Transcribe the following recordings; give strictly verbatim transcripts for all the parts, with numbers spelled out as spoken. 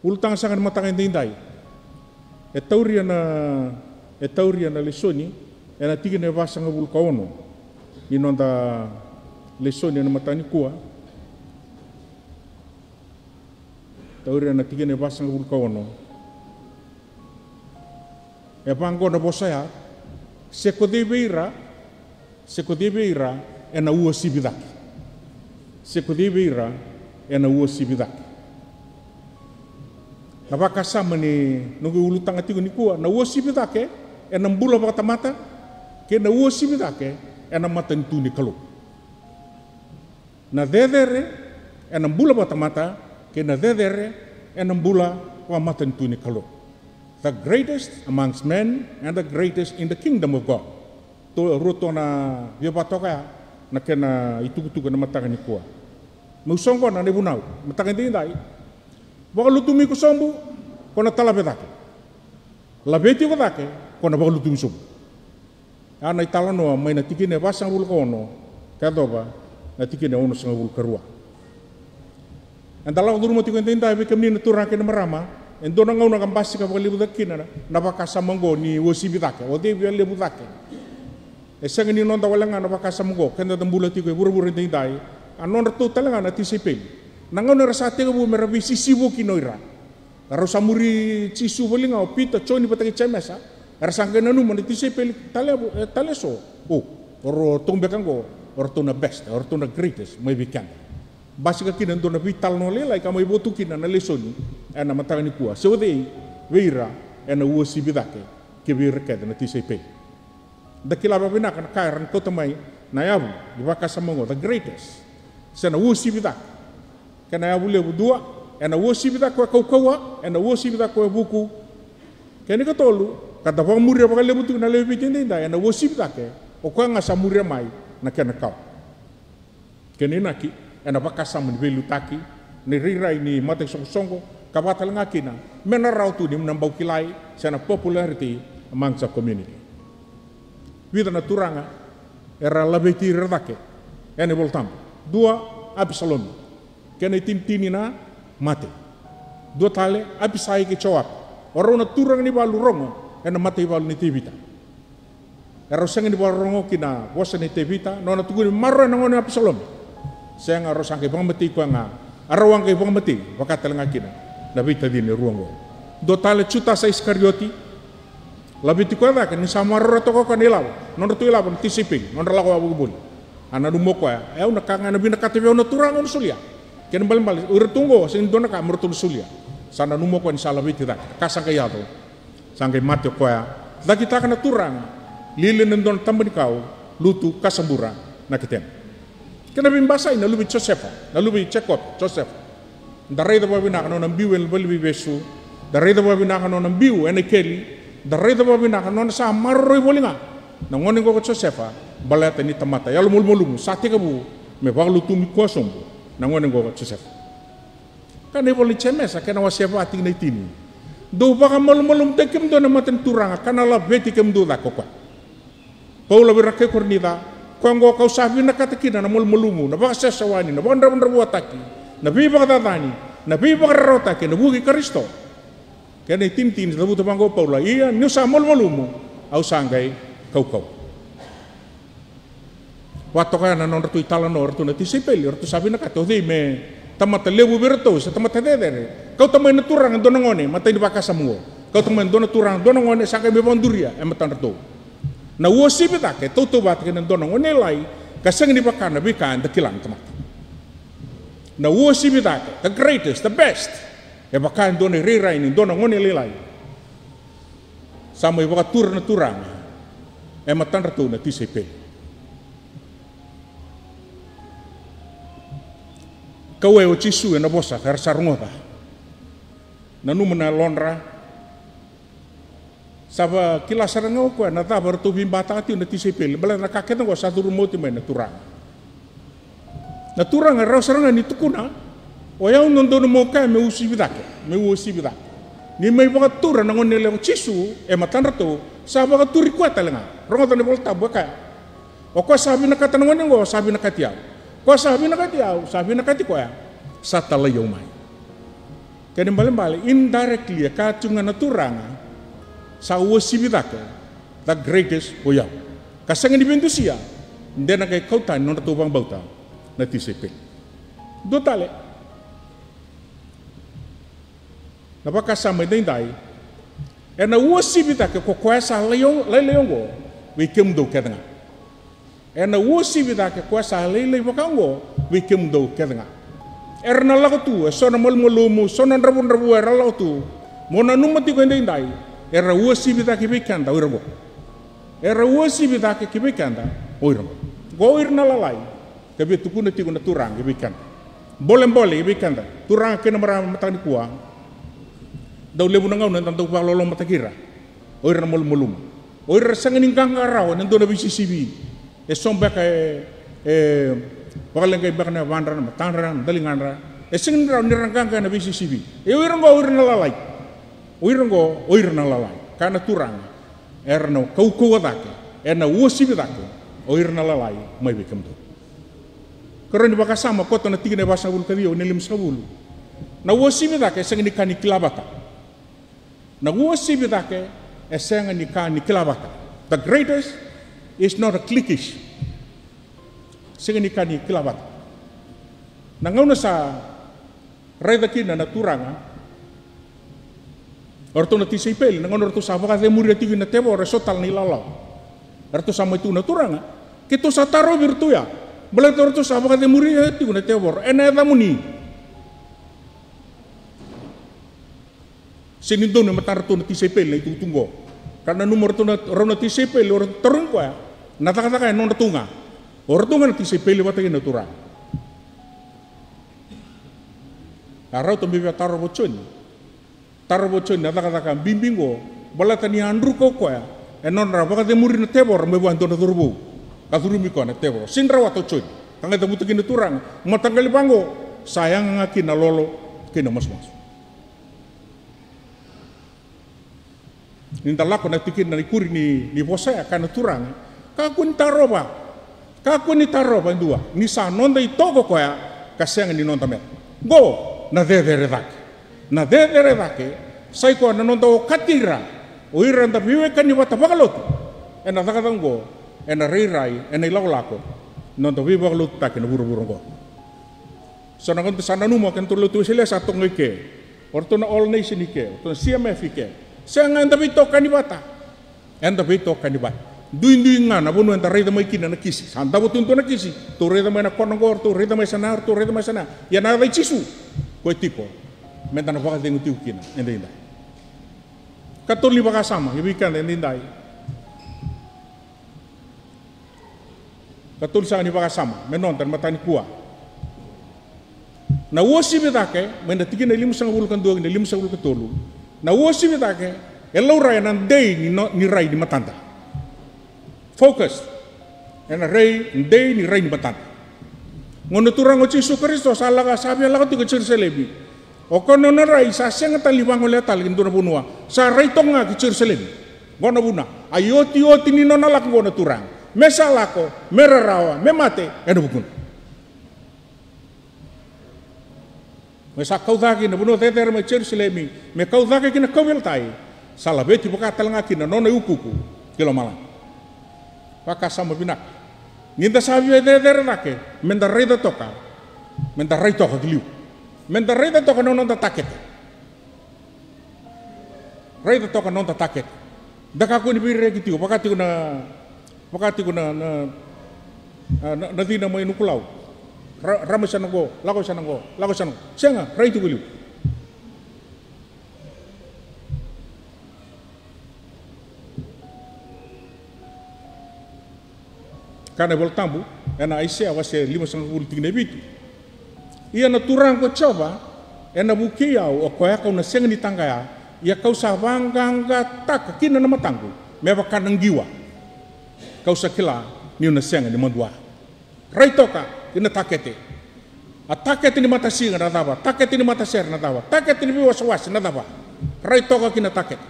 Ulutaga saka ni mataka edaidai. E tauria na, e tauria na lesoni ena tikina e vasagavulu ka ono ni noda lesoni ena mataka nikua. Tauria na tikina e vasagavulu ka ono. E vaqo na vosa ya: Se ko cei vei ira, se ko cei vei ira ena uasivi cake. Se ko cei vei ira ena uasivi cake. Na vakasama ni noqu ulutaga tiko nikua, na uasivi cake ena bula vakatamata kei na uasivi cake ena matanitu ni Kalou. Na cecere ena bula vakatamata kei na cecere ena bula vakamatanitu ni Kalou. The greatest amongst men and the greatest in the kingdom of God. To, rua to na via vakatoka ya na kena itukutuku ena mataka nikua. Meu soqona na ivunau mataka edaidai. Vakalutumi iko sobu, ko na talave cake. Laveti iko cake, ko na vakalutumi sobu. A na italanoa mai na tikina e vasagavulu ka ono ka yacova na tikina e onosagavulu ka rua. Eda lako curuma tiko edaidai vei kemuni na turaga kei na marama, e dua na gauna ka basika vakalevu cake kina na, na vakasama oqo ni uasivi cake. O cei via levu cake? E sega ni noda wale ga na vakasama oqo keda da bula tiko e vuravura edaidai. A nodratou tale ga na tisaipeli, na gauna era sa tekivu mera veisisivo kina o ira, rau sa muri Jisu voli ga o Pita, Joni vata kei Jemesa. Era sa qai nanuma na tisaipeli tale, e, tale eso: O, o ratou beka oqo, o ratou na best, o ratou na greatest mai vei keda. Basika kina e dua na veitalanoa lailai ka mai votu kina na lesoni ena mataka nikua: Se o cei vei ira ena uasivi cake kei vei ira kece na tisaipeli. Da kila vakavinaka na ka era na kauta mai na yavu ni vakasama oqo, the greatest, se na uasivi cake. Kena yavu levu: Dua, ena uasivi cake ko e kaukauwa, ena uasivi cake ko e vuku. Kena ikatolu, ka da vakamuria vakalevu tiko na lewe i Viti edaidai, ena uasivi cake o koya ga sa muria mai na kena kawa. Kena inaki, ena vakasama ni veiliutaki, na irairai ni mataisoqosoqo, ka vaka tale ga kina me na rawa tu ni na bau kilai, se na popularity amongst the community. Vica na turaga era laveti ira cake ena iVolatabu. Dua, Apisalomi. Kena itinitini, na mate. Dua tale, Apisai kei Joapi. O rau na turaga ni valu rogo ena mataivalu nei Tevita. Erau sega ni vakarorogo ki na vosa nei Tevita, nona tukuni me maroroya na gone o Apisalomi. Sega, rau sa qai vakamatei koya ga. A rau a qai vakamatei vaka tale ga kina na veitacini e rua oqo. Dua tale, Jutasa Isikarioti. Laveti koya cake ni sa maroroya toka o koya na ilavo, nodratou ilavo na tisaipeli, nodra lako wavoki voli. A nanuma o koya, e, au na ka ga ena vinakata vei au na Turaga au na solia. Kena ibalebale o iratou oqo sega ni dua na ka me ratou na solia. Sa nanuma o koya ni sa laveti cake, ka sa qai yaco. Sa qai mate o koya. Cakitaka na Turaga, lialia ena dua na taba ni kau, lutu, kasabura na ketena. Kena veibasai, na luve i Josefa, na luve i Jekope, Josefa. Da raica vakavinaka na nona biu ena valeniveivesu. Da raica vakavinaka na nona biu ena ikeli. Da raica vakavinaka na nona sa maroroi voli ga na gone oqo ko Josefa, baleta ni tamata yalomalumalumu, sa tekivu me vakalutumi koya sobu na gone oqo ko Josefa. Ka na ivola i Jemesa, kena wase va, tikina e tini: Dou vakamalumalumutaki kemudou ena mata ni Turaga, ka na laveti kemudou cake o koya. Paula vei ira na kai Korinica: Koya oqo kau sa vinakata kina na malumalumu, na vakasewasewani, na vakadravudravuataki, na veivakacacani, na veivakararawataki ena vuku i Karisito. Kena itinitini, cavuta vaqo o Paula: Ia niu sa malumalumu, au sa qai kaukauwa. Vakatoka ya na nodratou italanoa o ratou na tisaipeli, o ratou sa vinakata, o cei me tamata levu vei iratou se tamata cecere. Kauta mai na Turaga e dua na gone, matai ni vakasama oqo. Kauta mai e dua na turaga, dua na gone, sa qai mai vakaduria e matadratou. Na uasivi cake e tautauvata kei na dua na gone lailai, ka sega ni vaka na veika eda kila na tamata. Na uasivi cake, the greatest, the best, e vaka e dua na irairai ni dua na gone lailai. Sa mai vakatura na Turaga e matadratou na tisaipeli. Kauwai o Jisu ena vosa ka ra sa rogoca. Nanuma na yalodra. Sa vakila sara ga o koya na cava ratou veibataka tiko na tisaipeli, baleta na ka kece oqo sa curuma oti mai na Turaga. Na Turaga e rawa sara ga ni tukuna: O yau na dodonu meu kaya me uasivi cake, me uasivi cake. Ni mai vakatura na gone yalewa ko Jisu e matadratou, sa vakaturi koya tale ga. Rogoca na iVolatabu e kaya: O koya sa vinakata na gone oqo, sa vinakati au. Koya sa vinakati au, sa vinakati koya sa talai au mai. Kena ibalebale, indirectly, e kaya tiko ga na Turaga, sa uasivi cake the greatest o yau. Ka sega ni veidusia, de na qai kau tani nodratou vakabauta na tisaipeli. Dua tale na vakasama edaidai, ena uasivi cake ko koya sa lai o-, lailai oqo vei kemudou kece ga. Ena uasivi cake koya sa lailai vaka oqo vei kemudou kece ga. Era na lako tu e so na malumalumu, so na dravudravua era lako tu. Mo nanuma tiko edaidai, era uasivi cake vei keda o ira oqo. Era uasivi cake ki vei keda o ira oqo. Oqo o ira na lalai ka via tukuna tiko na Turaga ki vei keda. Bolebole ki vei keda, turaga kei na marama, mataka nikua. Dau levu na gauna eda dau vakalolomataki ira o ira na malumalumu. O ira sega ni qaqa rawa ena dua na veisisivi. E so beka e, e vakaleqai beka na yavadra, na matadra, na daligadra. E sega ni rawa ni ra qaqa ena veisisivi. E o ira oqo o ira na lalai. O ira oqo o ira na lalai. Kaya na Turaga, era na kaukauwa cake, ena uasivi cake o ira na lalai mai vei kemudou. Karua ni vakasama, koto na tikina e vasagavulu ka ciwa, na limasagavulu. Na uasivi cake e sega ni ka ni kila vata. Na uasivi cake e sega ni ka ni kila vata. The greatest is not a cliquish. Sega ni ka ni kila vata. Na gauna sa raica kina na Turaga o ratou na tisaipeli, na gauna ratou sa vakacemuria tiko na tevoro e so tale na ilawalawa. Ratou sa mai tukuna na Turaga, keitou sa tarovi iratou ya. Baleta ratou sa vakacemuria tiko na tevoro ena yacamuni. Sega ni donu e matadratou na tisaipeli na itukutuku oqo. Ka nanuma ratou na, rau na tisaipeli, o ratou tarogi koya na cakacaka e nodratou ga. O ratou ga na tisaipeli vata kei na Turaga. A rauta me via tarova o Joni. Tarova o Joni na cakacaka bibi oqo, baleta ni a druka o koya e nodra vakacemuri na tevoro mai vua e dua na cauravou. Ka curumi koya na tevoro. Sega ni rawata o Joni. Ka qai cavuta kina na Turaga, mataqali vaqo, sa yaga ga kina na lolo kei na masumasu. Ni da lako na tikina, na ikuri ni, ni vosa ya, kaya na Turaga, kakua ni tarova. Kakua ni tarova e dua, ni sa noda itoko koya, ka sega ni noda mete. Qo na cecere cake. Na cecere cake sa i koya na noda okati ira o ira eda veiwekani vata vakalotu ena cakacaka oqo, ena rairai, ena ilakolako, noda veivakalotutaki na vuravura oqo. So na gauna da sa nanuma, kena turaga lotu Wesele, sa toka ga i ke, o ratou na All Nation i ke, o ratou na C M F i ke. Sega, eda veitokani vata. Eda veitokani vata. Duidui ga na vanua eda raica mai kina na kisi. Sa davo tu e dua na kisi, tou raica mai na kona oqo, tou raica mai sana, tou raica mai sana. Ia na yaca i Jisu, koya tiko meda na vakacegu tiko kina edaidai. Katolu ni vakasama e vei keda edaidai. Katolu sara ni vakasama me noda ena mataka nikua. Na uasivi cake, mai na tikina e limasagavulu ka dua ki na limasagavulu ka tolu. Na uasivi cake e laurai ena dei ni no-, ni rai ni matada. Focus ena rai, dei ni rai ni matada. Qo na Turaga o Jisu Karisito sa lako, sa via lako tiko i Jerusalemi. O koya na nona rai sa sega tale ni vagolea tale ki na dua na vanua, sa rai toka ga ki Jerusalemi. Qo na vuna, a iotioti ni nona lako qo na Turaga, me sa lako, me rarawa, me mate ena vukuna. Me sa kau cake ki na vanua cecere mai Jerusalemi, me kau cake ki na kauveilatai, sa laveti vaka tale ga kina na nona iukuuku ki lomalagi. Vakasama vinaka. Ni da sa via cecere cake, me da raica toka, me da rai toka ki liu. Me da raica toka na noda takete. Raica toka na noda takete. Da kakua ni veireki tiko, vaka tiko na, vaka tiko na, na, na, na cina mai Nukulau. Ra-, ra mai sana qo, lako sana qo, lako sana qo. Sega, rai tiko liu. Kaya na iVolatabu ena Aisea wase limasagavulu tikina e vitu. Ia na Turaga ko Jiova ena vukei au, o koya kau na sega ni taqaya, ia kau sa vaqaqataka kina na mataqu me vaka na qiwa. Kau sa kila niu na sega ni madua. Rai toka ki na takete. A takete ni matasiga na cava? Takete ni matasere na cava? Takete ni veiwasewase na cava? Rai toka ki na takete.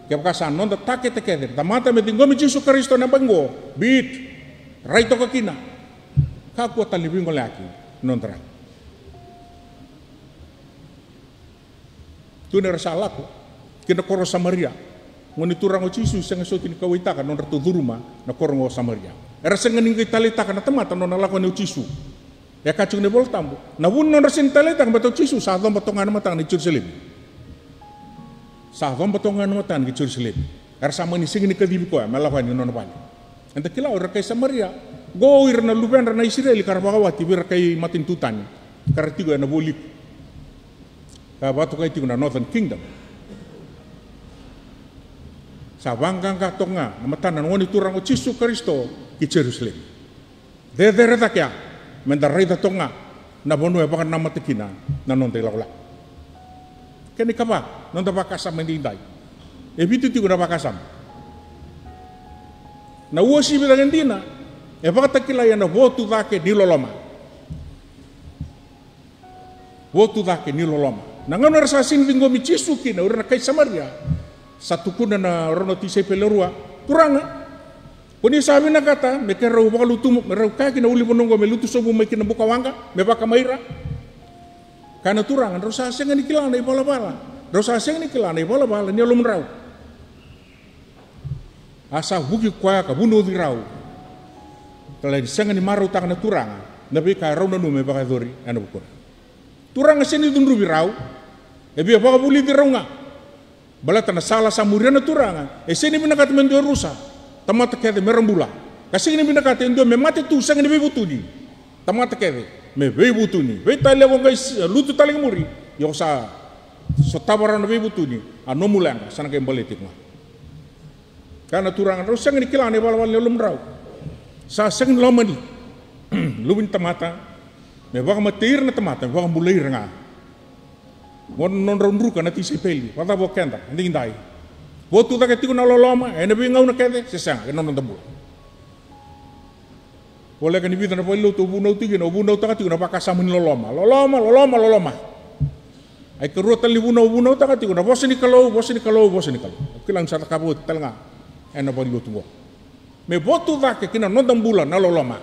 Kevaka sa noda takete kece na tamata me ciqomi Jisu Karisito ena yabaki qo, be it. Rai toka kina. Kakua tale ni veigoleyaki na noda rai. Tukuna era sa lako ki na koro o Samaria. Gone turaga o Jisu sega soti ni kauwaitaka na nodratou curuma na koro oqo o Samaria. Era sega ni qai taleitaka na tamata na nona lako yani o Jisu. E kaya tiko na iVola Tabu, na vu ni nodra sega ni taleitaka baleta o Jisu sa coba toka ga na mataka ni Jerusalemi. Sa coba toka ga na mataka ni Jerusalemi. Era sa mani sega ni kacivi koya me lako yani na nona vale. Eda kila o ira kai Samaria oqo o ira na luvedra na Isireli ka ra vakawati vei ira kai matanitu tani, ka ra tiko ena vualiku. Ka vakatokai tiko na Northern Kingdom. Sa vaqaqa toka ga na matana na Gone Turaga o Jisu Karisito ki Jerusalemi. Cecere cake ya meda raica toka ga na vanua e vakanamata kina na noda ilakolako. Kena ikava, noda vakasama edaidai. E vitu tiko na vakasama. Na uasivi cake dina e vakatakilai ena votu cake ni loloma. Votu cake ni loloma. Na gauna era sa sega ni ciqomi Jisu kina o ira na kai Samaria, sa tukuna na rua na tisaipeli e rua, Turaga, ko ni sa vinakata me keirau vakalutu, me rau kaya ki na ulunivanua oqo me lutu sobu mai ki na bukawaqa me vakamai ira? Kaya na Turaga, drau sa sega ni kila na ivalavala, drau sa sega ni kila na ivalavala ni yalomudrau. A sa vuki koya ka vunauci rau. Ka lai sega ni marautaka na Turaga na veika e rau nanuma me vakayacori ena vukuna. Turaga sega ni cudruvi rau, e via vakavulici rau ga. Baleta na sala sa muria na Turaga, e sega ni vinakata me dua e rusa, tamata kece me ra bula. Ka sega ni vinakata e dua me mate tu sega ni veivutuni, tamata kece me veivutuni. Veitalia ko qai s-, lutu tale ki muri, ia ko sa sotava rawa na veivutuni, a nomu leqa sa na qai baleti iko ga. Kaya na Turaga, drau sega ni kila na ivalavala ni yalomudrau. Sa sega ni lomani Luve ni tamata me vakamatei ira na tamata, me vakabulai ira ga. Qo na nodrau druka na tisaipeli, vakacava o keda edaidai? Votu cake tiko na loloma ena veigauna kece se sega ena noda bula? Voleka ni vica na valenilotu au vunau tiko kina, au vunautaka tiko na vakasama ni loloma. Loloma, loloma, loloma. Ai karua tale ni vunau au vunautaka tiko na vosa ni Kalou, vosa ni Kalou, vosa ni Kalou. Au kila ni sa cakava oti tale ga ena valenilotu oqo. Me votu cake ki na noda bula na loloma.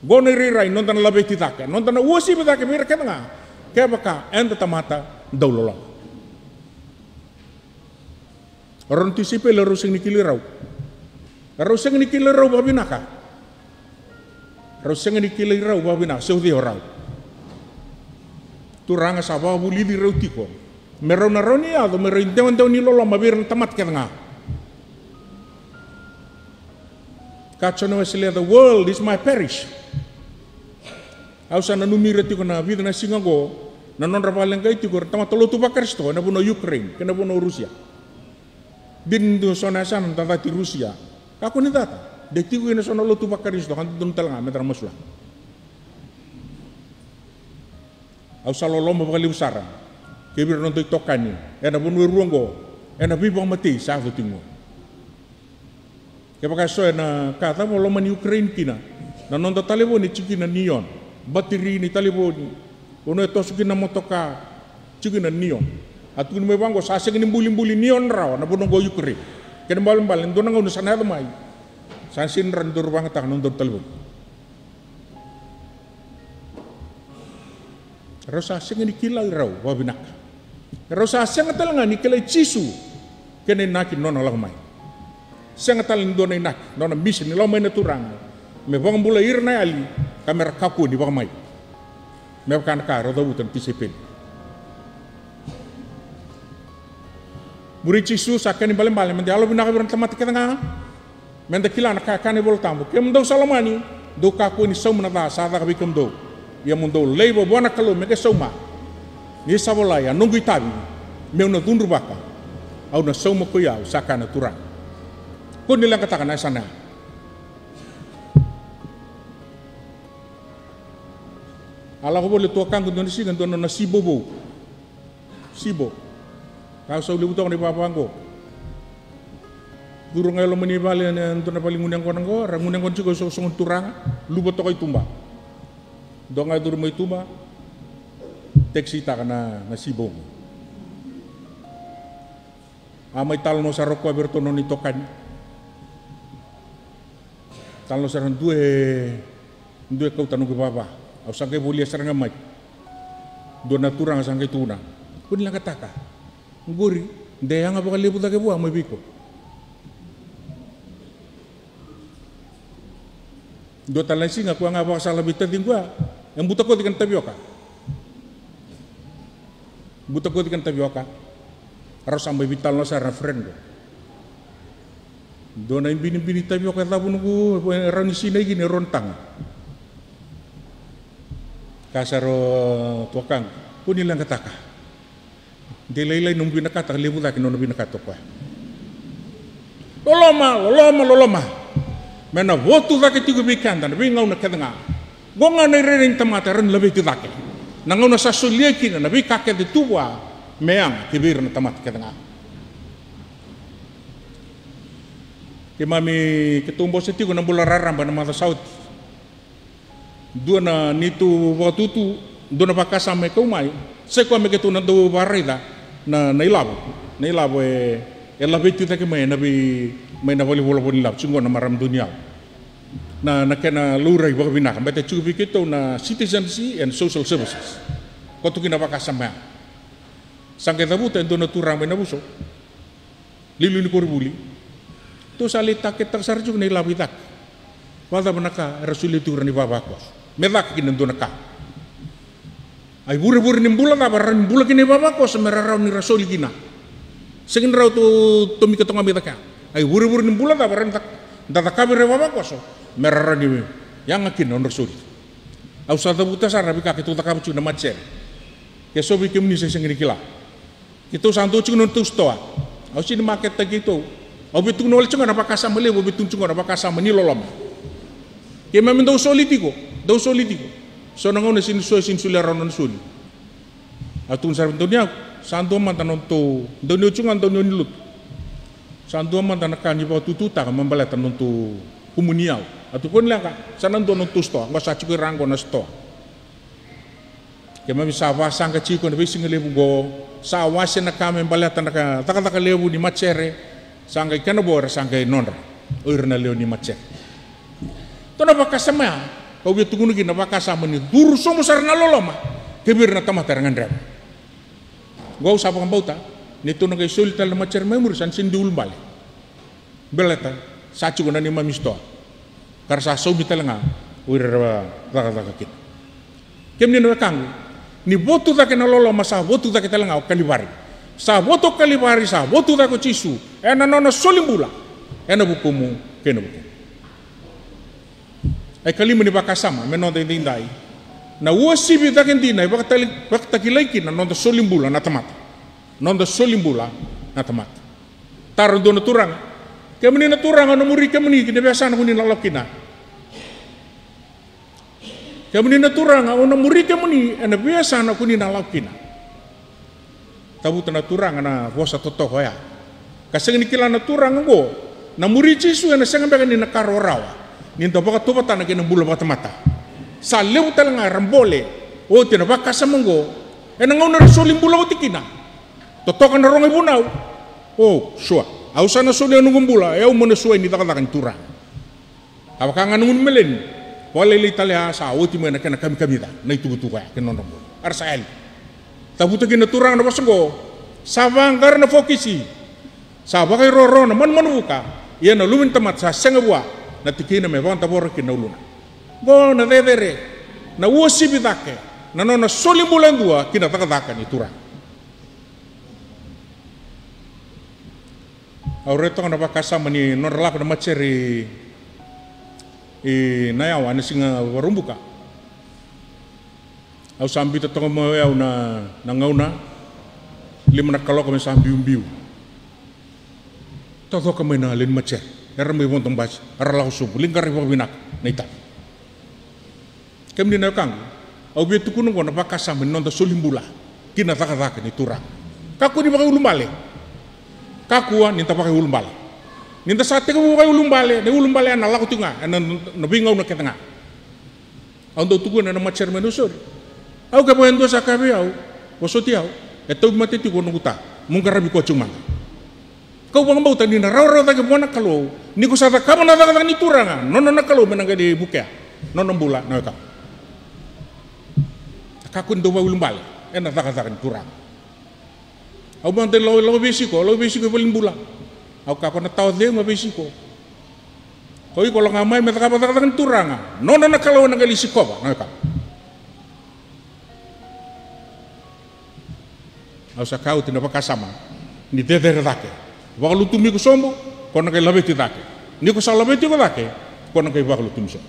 Oqo na irairai noda na laveti cake, noda na uasivi cake vei ira kece ga. Kevaka eda tamata dau loloma. O rau na tisaipeli, o rau sega ni kilai rau. O rau sega ni kilai rau vakavinaka. O rau sega ni kilai rau vakavinaka se o cei o rau. Turaga sa vakavulici rau tiko me rau na rawa ni yaco me rau idewadewa ni loloma vei ira na tamata kece ga. Kaya o Jone Wesele, the world is my parish. Au sa nanumi ira tiko na vica na siga oqo na nodra vakaleqai tiko ira na tamata lotu vaKarisito ena vanua o Ukraine kei na vanua o Rusia. Dina ni dua so na yasana da cati Rusia. Kakua ni cata, de tiko kina so na lotu vaKarisito ka dodonu tale ga meda na masulaka. Au sa loloma vakalevu sara kei vei ira na noda itokani ena vanua e rua oqo, ena veivakamatei sa yaco tiko oqo. Kevaka e so ena kaya, cava o lomani Ukraine kina? Na noda talevoni e tiko kina na neon. Batiri ni talevoni, vanua e toso kina na motoka, tiko kina na neon. A tukuni mai vaqo, sa sega ni bulibuli neon rawa na vanua oqo o Ukraine. Kena ibalebale, e dua na gauna sa na yaco mai, sa sega ni rawa ni daru vakayagataka na nodaru talevoni. Rau sa sega ni kilai rau vakavinaka. Rau sa sega tale ga ni kilai Jisu kei na inaki ni nona lako mai. Sega tale ni dua na inaki, nona mission ni lako mai na Turaga me vakabulai ira na yali ka me ra kakua ni vakamai. Me vaka na ka rau cavuta na tisaipeli. Muri Jisu sa kena ibalebale meda yalovinaka vei ira na tamata kece ga. Meda kila na ka e kaya na iVola Tabu, kemudou sa lomani, dou kakua ni sauma na ca sa caka vei kemudou. Ia mo dou laiva vua na Kalou me qai sauma. Ni sa volai, a noqu itavi meu na cudruvaka, au na sauma koi au, sa kaya na Turaga. Kua ni leqataka na yasana ya. A lako voli e tuakaqu dua na siga, dua na nona sibo vou. Sibo. Ka sau levu toka na ivava oqo. Curu ga e loma ni vale, e dua na vale gunu yaqona oqo, ra gunu yaqona tiko e soqosoqo ni turaga, luva toka i tuba. Dua ga e curu mai tuba, tekisitaka na, na sibo oqo. A mai talanoa sara o koya vei iratou na nona itokani. Talanoa sara, dua e, dua e kauta noqu ivava. Au sa qai volia sara ga mai. Dua na turaga sa qai tukuna, kua ni leqataka. Qori de yaga vakalevu cake vua mai vei iko. Dua tale na siga ko yaga vakasala vei taciqu ya, e butakoci kena tavioka. Butakoci kena tavioka. Rau sa mai veitalanoa sara na friend qo. Dua na ibinibini tavioka e cavunuku, e rau ni sinai kina e rua na taga. Ka sa rau tuakaqu, ko ni leqataka. De lailai nomu vinakata ka levu cake nona vinakata o koya. Loloma, loloma, loloma. Me na votu cake tiko vei keda na veigauna kece ga. Qo ga na irairai ni tamata e rawa ni laveti cake. Na gauna sa solia kina na veika kece tu vua me yaga ki vei ira na tamata kece ga. Keimami keitou bose tiko na bula raraba na macawa sa oti. Dua na neitou vakatutu, dua na vakasama e kau mai, sa i koya me keitou na dau vakaraica na, na ilavo. Na ilavo e, e laveti cake mai ena vei, mai na valenivolavola ni lavo, tiko qo na marama Doniyau. Na, na kena laurai vakavinaka, baleta tiko vei keitou na citizenship and social services. Koto kina vakasama ya. Sa qai cavuta e dua na turaga mai Navuso. Liuliu ni koronivuli. Tou sa lai taketaka sara tiko na ilavo i cake. Vakacava na ka era solia tiko ira na ivavakoso me caka kina e dua na ka? A ivurevure ni bula cava era rawa ni bula kina ivavakoso me ra rawa ni ra soli kina? Sega ni rawa tou tomika toka mai cake ya. A ivurevure ni bula cava era rawa ni caka, da cakava ira ivavakoso me ra rawa ni yaga kina nodra soli. Au sa cavuta sara na veika keitou cakava tiko na matasere. Ke so vei kemuni sa sega ni kila. Keitou sa dua tiko na nodatou sitoa. Au sega ni maketa keitou. Au via tukuna wale tiko ga na vakasama levu, au via tukuna tiko ga na vakasama ni loloma. Keimami dau soli tiko, dau soli tiko. So na gauna sega ni so, sega ni solia rawa na nona soli. Au tukuna sara vei Doniyau, sa dua mada na nodatou, Doniyau tiko ga, Doniyau ni lotu. Sa dua mada na ka ni vakatututaka me baleta na nodatou kumuni iyau. Au tukuna leqa, sa na dua na nodatou sitoa, qo sa tiko i ra qo na sitoa. Keimami sa vasaqa tiko na veisiga levu qo, sa wase na ka me baleta na ka cakacaka levu ni matasere, sa qai kena vo era sa qai nodra, o ira na lewe ni matasere. Dua na vakasama ya, kau via tukuna kina na vakasama ni curu sobu sara na loloma kei vei ira na tamata era gadreva. Qo au sa vakabauta ni tou na qai soli tale na matasere mai muri sa na sega ni dui ulubale. Baleta sa tiko na neimami sitoa. Ka ra sa saumi tale ga o ira era cakacaka kina. Kemuni na wekaqu, ni votu cake na loloma sa votu cake tale ga o Kalivari. Sa votu o Kalivari, sa votu cake o Jisu ena nona soli bula ena vukumu kei na vukumu. E ikalima ni vakasama me noda edaidai. Na uasivi cake dina e vakatali-, vakatakilai kina na noda soli bula na tamata. Noda soli bula na tamata. Taro dua na turaga. Kemuni na turaga, au na muri kemuni ki na veiyasana ko ni na lako kina. Kemuni na turaga, au na muri kemuni ena veiyasana ko ni na lako kina. Cavuta na turaga na vosa totoka oya. Ka sega ni kila na turaga oqo, na muri Jisu ena sega beka ni na ka rawarawa ni da vakatauvatana kei na bula vakatamata. Sa levu tale ga era bole oti ena vakasama oqo ena gauna era soli bula oti kina. Totoka na rogo i vunau. O, sua. Au sa na solia noqu bula, e au mo na suai ni cakacaka ni Turaga. A vaka ga na gunu meleni. Vakalailai tale a sa oti mai na kena kamikamica na itukutuku ya kei na nodra bula. Era sa yali. Cavuta kina na Turaga na vosa oqo. Sa vaqara na fokisi. Sa vakairoro na manumanu vuka. Ia na Luve ni tamata sa sega vua na tikina me vakadavora kina na uluna. Oqo na cecere, na uasivi cake, na nona soli bula e dua ki na cakacaka ni Turaga. Au raica toka na vakasama ni nodra lako na matasere i, i Naiyawa ena siga Vakaraubuka. Au sa biuta toka mai o yau na, na gauna, lima na kaloko me sa biubiu. Taucoka mai na lewe ni matasere, era mai vodo basi, era lako sobu, lai qarai vakavinaka na itavi. Kemuni na wekaqu, au via tukuna oqo na vakasama ni noda soli bula ki na cakacaka ni Turaga. Kakua ni vakaiulubale. Kakua ni da vakaiulubale. Ni da sa tekivu vakaiulubale, na iulubale ena lako tiko ga ena, na veigauna kece ga. Au dau tukuna ena matasere mai Nausori. Au kevaka e dua sa kaya vei au, vosoti au, e tauvimate tiko o noqu ta, mo qaravi koya tiko mada. Kau vakabauta ni na rawarawa cake vua na Kalou ni ko sa cakava na cakacaka ni Turaga, nona na Kalou me na qai vukea nona bula na wekaqu. Kakua ni dau vakaiulubale ena cakacaka ni Turaga. Au mada lako, lako veisiko, lako veisiko i valenibula. Au kaya ko na tawa cegu ga veisiko. Ko iko lako ga mai me cakava cakacaka ni Turaga. Nona na Kalou ena qai lai sikova na wekana. Au sa kaya oti na vakasama ni cecere cake. Vakalutumi iko sobu, ko na qai laveti cake. Ni ko sa laveti iko cake, ko na qai vakalutumi sobu.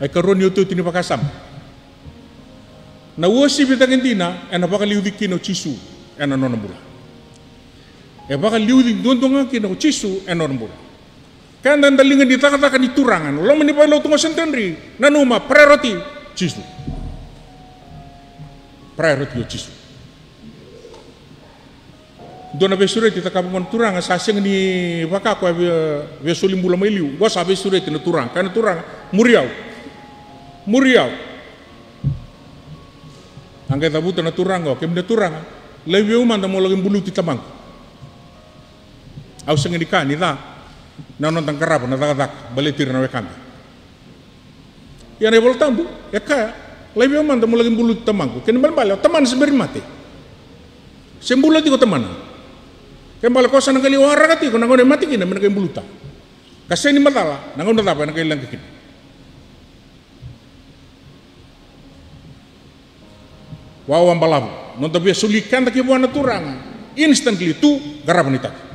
Ai karua ni otioti ni vakasama. Na uasivi cake dina ena vakaliuci kina o Jisu ena nona bula. E vakaliuci duadua ga kina o Jisu ena nona bula. Keda eda liga ni cakacaka ni Turaga ena loma ni valelotu qo Centenary, nanuma, priority Jisu. Priority o Jisu. Dua na veisureti cakava qo na Turaga, sa sega ni vaka koya via, via soli bula mai liu. Qo sa veisureti na Turaga, kaya na Turaga, muri au. Muri au. A qai cavuta na Turaga, o kemuni na Turaga, laivi au mada mo laki buluti tamaqu. Au sega ni kaya ni ca na noda qarava na cakacaka baleti ira na wekada. Ia na iVola Tabu e kaya, laivi au mada mo laki buluti tamaqu. Kena ibalebale o tamana se bera ni mate. Se bula tiko o tamana. Kena ibalebale ko sa na qai waraka tiko na gauna e mate kina me na qai buluta. Ka sega ni macala na gauna cava ena qai leqa kina. Wawa balavu. Noda via soli keda ki vua na Turaga, instantly tu, qarava ni tata.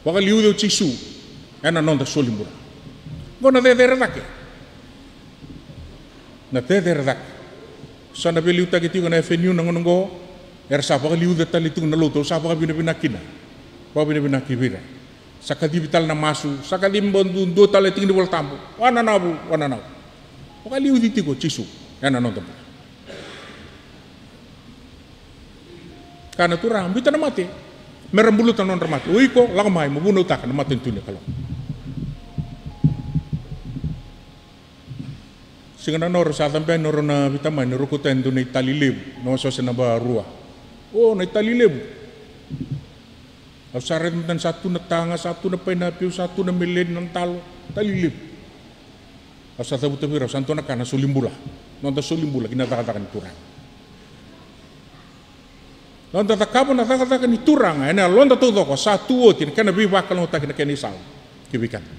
Vakaliuci o Jisu ena noda soli bula. Qo na cecere cake. Na cecere cake. Sa na veiliutaki tiko na F N U na gauna qo, era sa vakaliuca tale tiko na lotu, au sa vakavinavinaka kina. Vakavinavinaka vei ira. Sa kacivi tale na masu, sa kacivi ba duadua tale e tiki ni Vola Tabu. Wananavu, wananavu. Vakaliuci tiko o Jisu ena noda bula. Kaya na Turaga, biuta na mate me ra buluta na nodra mate. O iko, lako mai mo vunautaka na matanitu ni Kalou. Siga nanuma rau sa cabe yani o rau na veitamani, rau kauta yani e dua na itali levu, na wasewase naba rua. O, na itali levu. Au sa raica mada ni sa tu na taga, sa tu na painapiu, sa tu na meleni, na dalo, itali levu. Au sa cavuta vei rau, sa dua na ka na soli bula. Noda soli bula ki na cakacaka ni Turaga. Noda cakava na cakacaka ni Turaga ena yaloda taucoko, sa tu oti na kena veivakalougatataki na kena isau ki vei keda.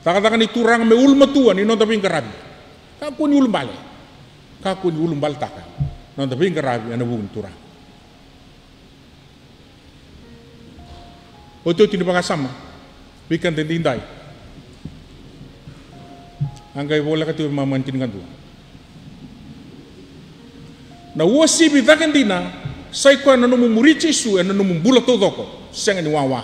Cakacaka ni Turaga me ulumatua ni noda veiqaravi. Kakua ni ulubale. Kakua ni ulubaletaka noda veiqaravi ena vuku ni Turaga. Otioti ni vakasama vei keda edaidai. A qai voleka tiko e mama ni tinikadua. Na uasivi cake dina sa i koya na nomu muri Jisu ena nomu bula taucoko, sega ni wawa.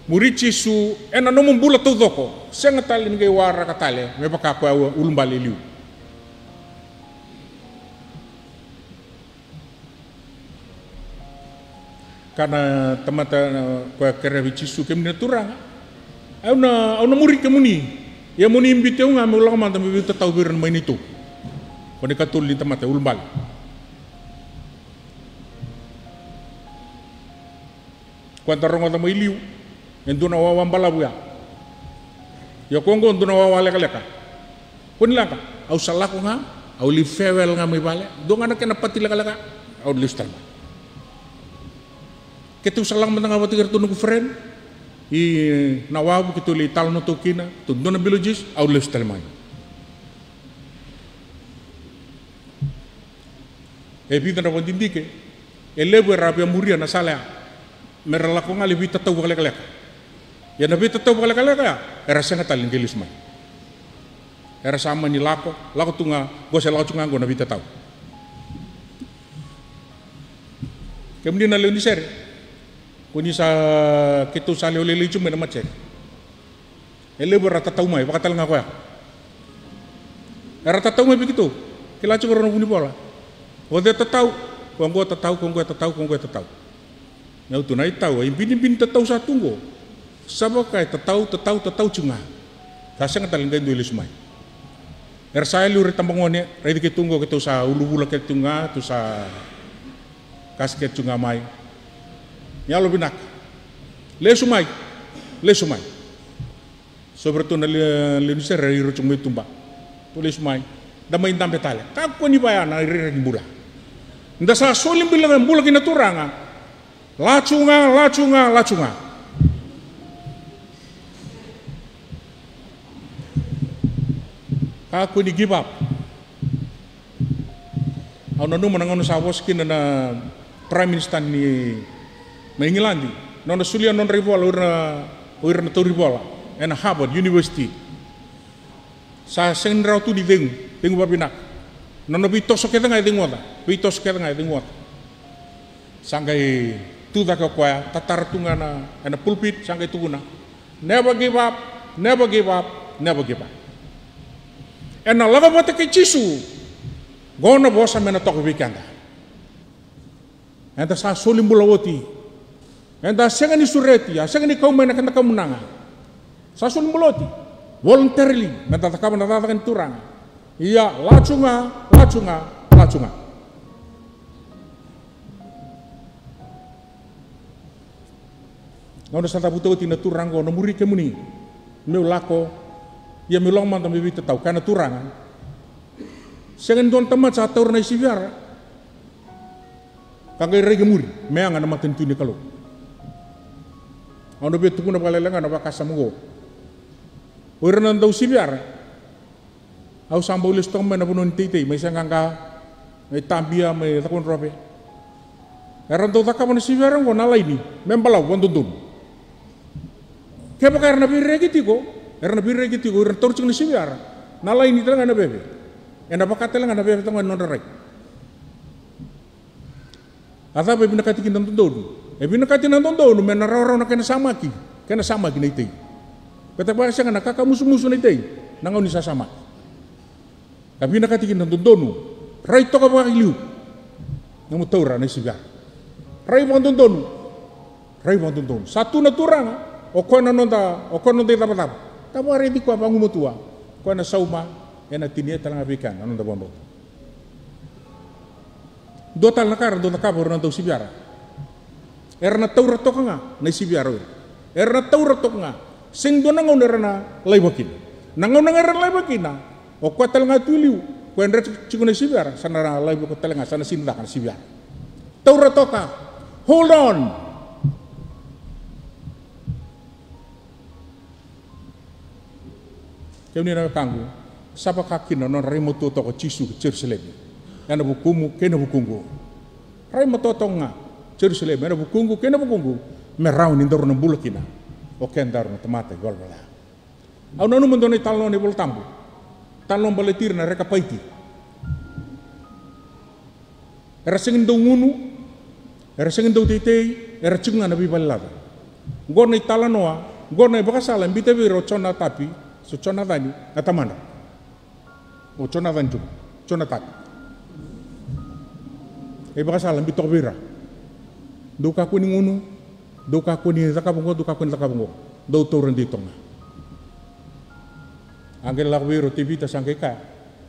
Muri Jisu ena nomu bula taucoko, sega tale ni qai waraka tale me vaka koya ulubale e liu. Kaya na tamata, na, koya kerea vei Jisu, kemuni na Turaga, au na, au na muri kemuni. Ia mo ni biuti au ga meu lako mada meu veitatau vei ira na mai neitou. Ko na ikatolu ni tamata e ulubale. Koya da rogoca mai liu, e dua na wawa balavu ya. Ia ko oqo dua na wawa lekaleka. Ko ni leqa, au sa lako ga, au lai farewell ga mai vale, dua ga na kena pati lekaleka, au lesu tale mai. Keitou sa lako mada ga vata kei iratou noqu friend i Nawavu, keitou lai talanoa toka kina, tou dua na bilo juice, au lesu tale mai. E vica na vakadidike, e levu era a via muria na sala ya me ra lako ga lai veitatau vakalekaleka. Ia na veitatau vakalekaleka ya era sega tale ni qai lesu mai. Era sa mani lako, lako tu ga qo, se lako tu ga qo na veitatau. Kemuni na lewe ni sere, ko ni sa, keitou sa lewe lailai tu mai na matasere. E levu era tatau mai, vaka tale ga koya. Era tatau mai vei keitou. Kila tiko rau na vunivola. O cei e tatau? Ko qo e tatau, ko qo e tatau, ko qo e tatau. Meu tu na itau, e binibini tatau sa tu qo. Sa vaka e tatau, tatau, tatau tiko ga. Sa sega tale ni qai dua e lesu mai. Era sa yali ira i tabagone, raici keitou qo, keitou sa uluvula kece tu ga, tou sa kasikete tu ga mai. Yalovinaka. Lesu mai. Lesu mai. So vei iratou na le-, lewe ni sere, ira tiko mai tuba. Tou lesu mai. Da mai dabe tale. Kakua ni vaya na irairai ni bula. Da sa soli bula, bula ki na Turaga. Lacu ga, lacu ga, lacu ga. Kakua ni give up. Au nanuma na gauna sa vosa kina na Prime Minister ni, mai Igiladi, nona solia nodra ivola o ira na, o ira na tauri vola ena Harvard University. Sa sega ni rawa tu ni cegu, cegu vavinaka. Nona veitoso kece ga e ceguoca, veitoso kece ga e ceguoca. Sa qai tu cake o koya, tatara tu ga na, ena pulpit, sa qai tukuna, "Never give up, never give up, never give up." Ena lako vata kei Jisu, qo na vosa me na toka vei keda. Eda sa soli bula oti. Eda sega ni sureti, a sega ni kau mai na keda kamunaga. Sa soli bula oti. Voluntarily, meda cakava na cakacaka ni Turaga. Ia, lacu ga, lacu ga, lacu ga. Gauna sa cavuta oti na Turaga oqo, na muri kemuni, meu lako, ia meu lako mada me veitatau, kaya na Turaga. Sega ni dua na tamata sa taura na isivi ara ka qai rai ki muri me yaga na matanitu ni Kalou. Au na via tukuna vakalailai ga na vakasama oqo. O ira na dau sivi ara, au sa bau lesu toka mai na vanua ni teitei, mai Seaqaqa, mai Tabia, mai Cakaudrove. Era dau cakava na sivi ara oqo na laini me balavu vakadodonu. Kevaka era na veireki tiko, era na veireki tiko, ira na taura tiko na sivi ara, na laini tale ga ena veve. Ena vaka tale ga na veve toka ga ena nodra rai. A cava e vinakati kina na dodonu? E vinakati na dodonu me na rawarawa na kena samaki, kena samaki na itei. Baleta vakasega na kakamusumusu na itei na gauna ni sasamaki. Ka vinakati kina na dodonu, rai toka vakailiu. Nomu taura na isivi ara. Rai vakadodonu. Rai vakadodonu. Sa tu na Turaga, o koya na noda, o koya na noda icavacava. Da vakaraici koya vagumatua. O koya na sauma, ena tinia tale ga vei keda na noda vakabauta. Dua tale na ka era dau cakava o ira na dau sivi ara. Era na taura toka ga na isivi ara o ira. Era na taura toka ga. Sega ni dua na gauna era na laiva kina. Na gauna ga era na laiva kina, o koya tale ga tu i liu, koya e dre tiko na isivi ara, sa na laiva koya tale ga, sa na sega ni caka na sivi ara. Taura toka. Hold on. Kemuni na wekaqu, sa vaka kina na nodra rai matua toka o Jisu ki Jerusalemi, ena vukumu kei na vukuqu. Rai matua toka ga Jerusalemi, ena vukuqu kei na vukuqu, me rawa ni daru na bula kina o kedaru na tamata ivalavala ca. Au nanuma dua na italanoa na iVolatabu, talanoa baleti ira na Rekapaiti. Era sega ni dau gunu, era sega ni dau teitei, era tiko ga na veivalelaca. Qo na italanoa, qo na ivakasala e biuta vei ira o Jonatapi, se o Jonacani, na tamadra. O Jonacani tu, Jonatapi. E ivakasala e biuta toka vei ira. Dou kakua ni gunu, dou kakua ni cakava qo, dou kakua ni cakava qo. Dou taura dei toka ga. A qai lako vei ira o Tevita sa qai kaya,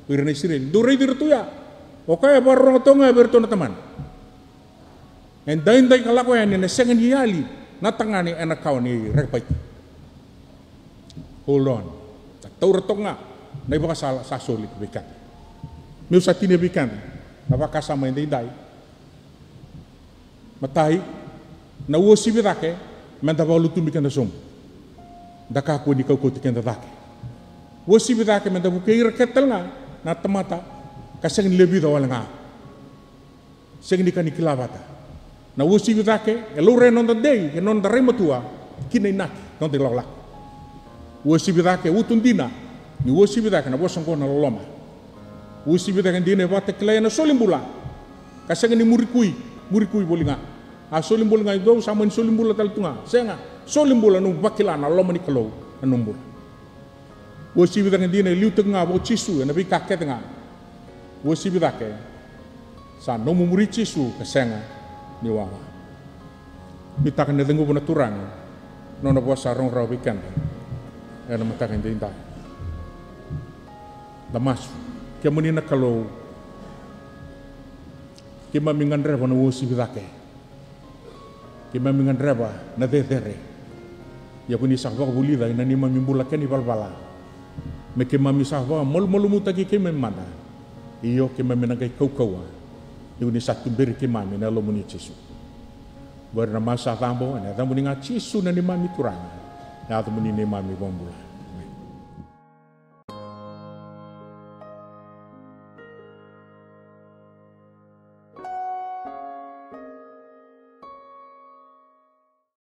vei ira na Isireli, dou raici ira tu ya. O koya e vakarorogo toka ga vei iratou na tamana. E daidai ka lako yani ena sega ni yali na tagane ena kawa ni Rekapaiti. Hold on. Sa taura toka ga na ivakasala sa soli vei keda. Meu sa tinia vei keda na vakasama edaidai. Matai, na uasivi cake meda vakalutubi keda sobu. Da kakua ni kaukauti keda cake. Uasivi cake meda vukei ira kece tale ga na tamata ka sega ni lewe vica wale ga. Sega ni ka ni kila vata. Na uasivi cake e laurai na noda dei, e noda rai matua ki na inaki, noda ilakolako. Uasivi cake e uto dina ni uasivi cake na vosa oqo na loloma. Uasivi cake dina e vakatakilai ena soli bula. Ka sega ni muri kui, muri kui voli ga. A soli bula ga e dua, sa mani soli bula tale tu ga. Sega, soli bula nomu vakila na loma ni Kalou ena nomu bula. Uasivi cake dina e liutaki ga vua o Jisu ena veika kece ga. Uasivi cake sa nomu muri Jisu ka sega ni wawa. Nuitaka ni ceguva na Turaga na nona vosa sa rogo rawa vei keda ena mataka edaidai. Da masu. Kemuni na Kalou, keimami gadreva na uasivi cake. Keimami gadreva na cecere. Ia ko ni sa vakavulica ena neimami bula kei na ivalavala me keimami sa vakamalumalumutaki keimami mada. Io, keimami na qai kaukauwa ni ko ni sa tuberi keimami ena yalomuni Jisu. Qori na masu sa cabo ena yacamuni ga Jisu na neimami Turaga, na yacamuni neimami iVakabula.